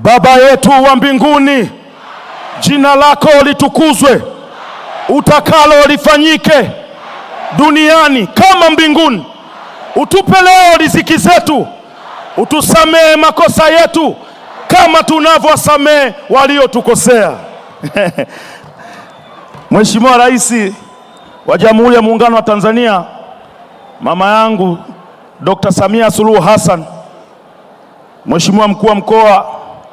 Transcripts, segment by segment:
Baba yetu wa mbinguni, jina lako litukuzwe, utakalo lifanyike duniani kama mbinguni. Utupe leo riziki zetu, utusamehe makosa yetu kama tunavyowasamehe waliotukosea. Mheshimiwa Rais wa Jamhuri ya Muungano wa Tanzania, mama yangu Dr. Samia Suluhu Hassan, Mheshimiwa mkuu wa mkoa,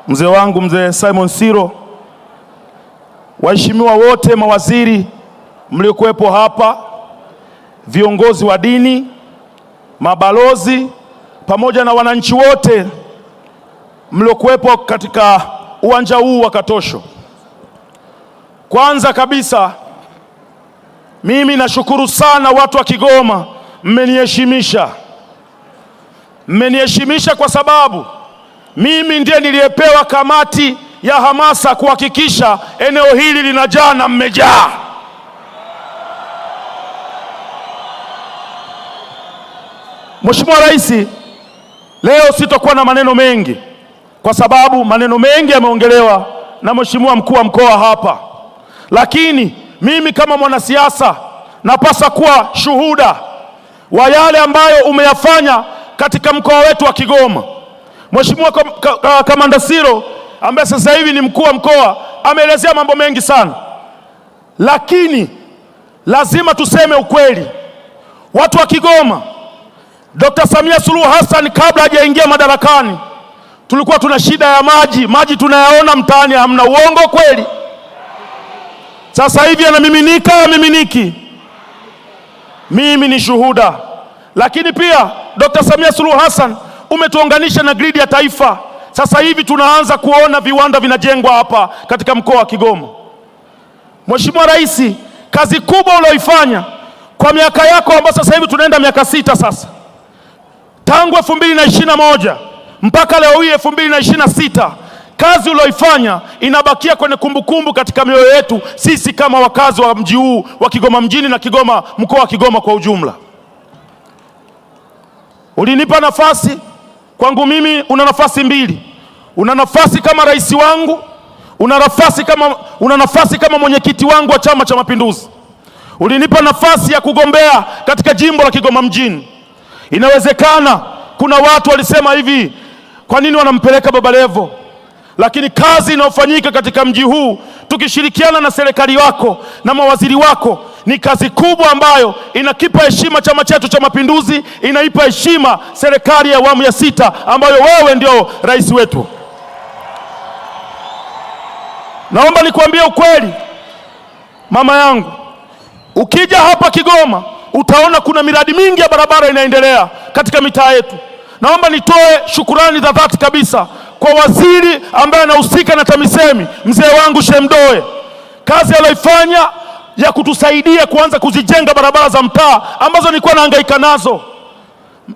mzee wangu mzee Simon Siro, waheshimiwa wote mawaziri mliokuwepo hapa, viongozi wa dini, mabalozi, pamoja na wananchi wote mliokuwepo katika uwanja huu wa Katosho. Kwanza kabisa mimi nashukuru sana watu wa Kigoma, mmeniheshimisha. Mmeniheshimisha kwa sababu mimi ndiye niliyepewa kamati ya hamasa kuhakikisha eneo hili linajaa na mmejaa. Mheshimiwa Rais, leo sitokuwa na maneno mengi kwa sababu maneno mengi yameongelewa na Mheshimiwa mkuu wa mkoa hapa, lakini mimi kama mwanasiasa napasa kuwa shuhuda wa yale ambayo umeyafanya katika mkoa wetu wa Kigoma. Mheshimiwa Kamanda Siro ambaye sasa hivi ni mkuu wa mkoa ameelezea mambo mengi sana, lakini lazima tuseme ukweli. Watu wa Kigoma, Dr. Samia Suluhu Hassan kabla hajaingia madarakani tulikuwa tuna shida ya maji. Maji tunayaona mtaani, hamna. Uongo kweli? Sasa hivi yanamiminika, yamiminiki? Mimi ni shuhuda. Lakini pia Dr. Samia Suluhu Hassan umetuunganisha na gridi ya taifa. Sasa hivi tunaanza kuona viwanda vinajengwa hapa katika mkoa wa Kigoma. Mheshimiwa Rais, kazi kubwa ulioifanya kwa miaka yako ambayo sasa hivi tunaenda miaka 6 sasa, tangu 2021 mpaka leo hii 2026, kazi ulioifanya inabakia kwenye kumbukumbu katika mioyo yetu sisi kama wakazi wa mji huu wa Kigoma mjini na Kigoma, mkoa wa Kigoma kwa ujumla. Ulinipa nafasi, kwangu mimi una nafasi mbili. Una nafasi kama rais wangu, una nafasi kama mwenyekiti wangu wa Chama cha Mapinduzi. Ulinipa nafasi ya kugombea katika jimbo la Kigoma mjini. Inawezekana kuna watu walisema hivi, kwa nini wanampeleka Baba Levo? Lakini kazi inayofanyika katika mji huu tukishirikiana na serikali yako na mawaziri wako ni kazi kubwa ambayo inakipa heshima chama chetu cha Mapinduzi, inaipa heshima serikali ya awamu ya 6 ambayo wewe ndio rais wetu. Naomba nikuambie ukweli mama yangu, ukija hapa Kigoma utaona kuna miradi mingi ya barabara inaendelea katika mitaa yetu. Naomba nitoe shukurani za dhati kabisa kwa waziri ambaye anahusika na TAMISEMI, mzee wangu Shemdoe, kazi aliyoifanya ya kutusaidia kuanza kuzijenga barabara za mtaa ambazo nilikuwa nahangaika nazo.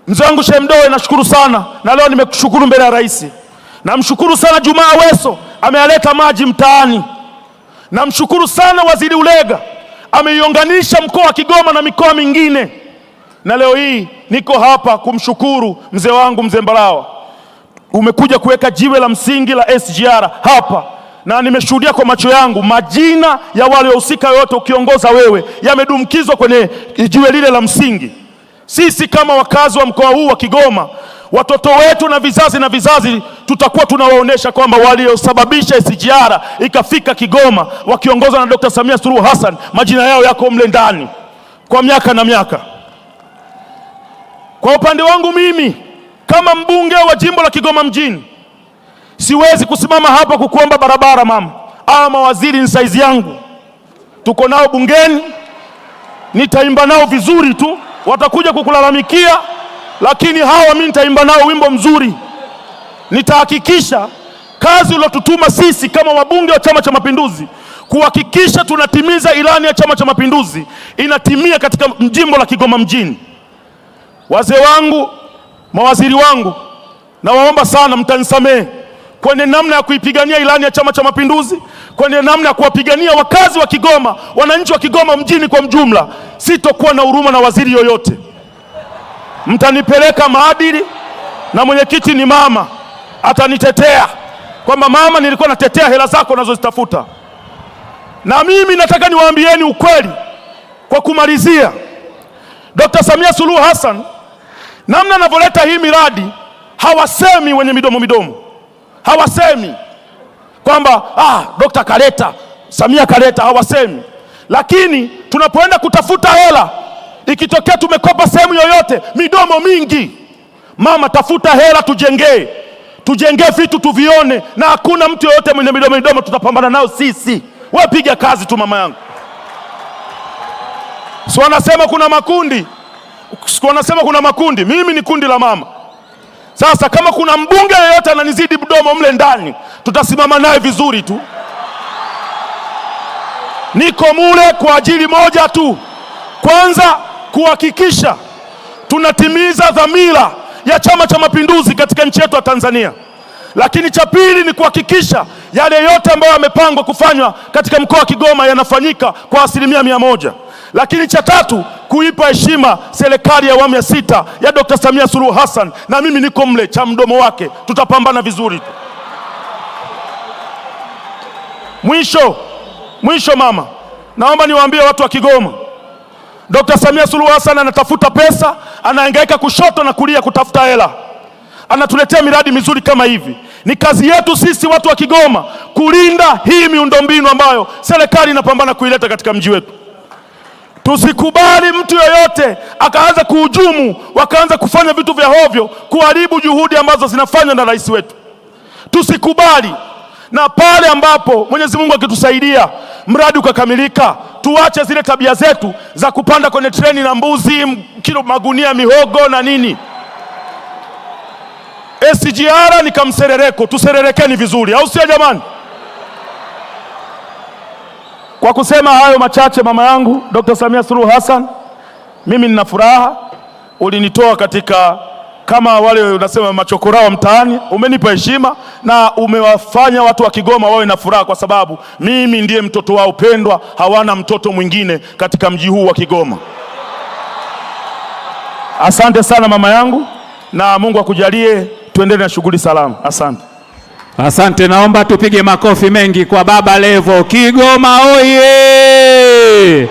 Mzee wangu Shemdoe, nashukuru sana, na leo nimekushukuru mbele ya rais. Namshukuru sana Jumaa Aweso, amealeta maji mtaani. Namshukuru sana Waziri Ulega, ameiunganisha mkoa wa Kigoma na mikoa mingine. Na leo hii niko hapa kumshukuru mzee wangu mzee Mbarawa, umekuja kuweka jiwe la msingi la SGR hapa, na nimeshuhudia kwa macho yangu majina ya waliohusika yote ukiongoza wewe yamedumkizwa kwenye jiwe lile la msingi. Sisi kama wakazi wa mkoa huu wa Kigoma, watoto wetu na vizazi na vizazi, tutakuwa tunawaonesha kwamba waliosababisha SGR ikafika Kigoma wakiongozwa na Dr. Samia Suluhu Hassan, majina yao yako mle ndani kwa miaka na miaka. Kwa upande wangu mimi kama mbunge wa jimbo la Kigoma mjini, siwezi kusimama hapa kukuomba barabara mama. Hawa mawaziri ni saizi yangu, tuko nao bungeni, nitaimba nao vizuri tu, watakuja kukulalamikia, lakini hawa mimi nitaimba nao wimbo mzuri. Nitahakikisha kazi uliotutuma sisi kama wabunge wa Chama cha Mapinduzi kuhakikisha tunatimiza ilani ya Chama cha Mapinduzi inatimia katika jimbo la Kigoma mjini. Wazee wangu, mawaziri wangu, nawaomba sana mtanisamehe kwenye namna ya kuipigania ilani ya Chama cha Mapinduzi, kwenye namna ya kuwapigania wakazi wa Kigoma, wananchi wa Kigoma mjini kwa mjumla. Sitokuwa na huruma na waziri yoyote. Mtanipeleka maadili, na mwenyekiti ni mama, atanitetea. kwamba mama, nilikuwa natetea hela zako unazozitafuta. Na mimi nataka niwaambieni ukweli kwa kumalizia, Dr. Samia Suluhu Hassan namna anavyoleta hii miradi, hawasemi wenye midomo midomo, hawasemi kwamba Dr. kaleta, Samia kaleta, hawasemi. Lakini tunapoenda kutafuta hela, ikitokea tumekopa sehemu yoyote, midomo mingi, mama tafuta hela tujengee, tujengee vitu tuvione, na hakuna mtu yoyote mwenye midomo midomo, tutapambana nao sisi. Wewe piga kazi tu mama yangu. Si wanasema kuna makundi, si wanasema kuna makundi, mimi ni kundi la mama. Sasa kama kuna mbunge yeyote ananizidi mdomo mle ndani, tutasimama naye vizuri tu. Niko mule kwa ajili moja tu, kwanza kuhakikisha tunatimiza dhamira ya Chama cha Mapinduzi katika nchi yetu ya Tanzania, lakini cha pili ni kuhakikisha yale yote ambayo yamepangwa kufanywa katika mkoa wa Kigoma yanafanyika kwa 100%. Lakini cha tatu, kuipa heshima serikali ya awamu ya sita ya Dr. Samia Suluhu Hassan, na mimi niko mle cha mdomo wake, tutapambana vizuri tu. Mwisho mama, naomba niwaambie watu wa Kigoma, Dr. Samia Suluhu Hassan anatafuta pesa, anahangaika kushoto na kulia kutafuta hela, anatuletea miradi mizuri kama hivi. Ni kazi yetu sisi watu wa Kigoma kulinda hii miundombinu ambayo serikali inapambana kuileta katika mji wetu. Tusikubali mtu yoyote akaanza kuhujumu, wakaanza kufanya vitu vya hovyo, kuharibu juhudi ambazo zinafanywa na rais wetu. Tusikubali. Na pale ambapo Mwenyezi Mungu akitusaidia mradi ukakamilika, tuache zile tabia zetu za kupanda kwenye treni na mbuzi, kilo magunia mihogo na nini. SGR ni kamserereko, tusererekeni vizuri, au sio jamani? Kwa kusema hayo machache, mama yangu Dr. Samia Suluhu Hassan, mimi nina furaha, ulinitoa katika kama wale unasema machokora wa mtaani, umenipa heshima na umewafanya watu wa Kigoma wawe na furaha, kwa sababu mimi ndiye mtoto wao pendwa, hawana mtoto mwingine katika mji huu wa Kigoma. Asante sana mama yangu, na Mungu akujalie tuendelee na shughuli salama. Asante. Asante, naomba tupige makofi mengi kwa Baba Levo. Kigoma oye!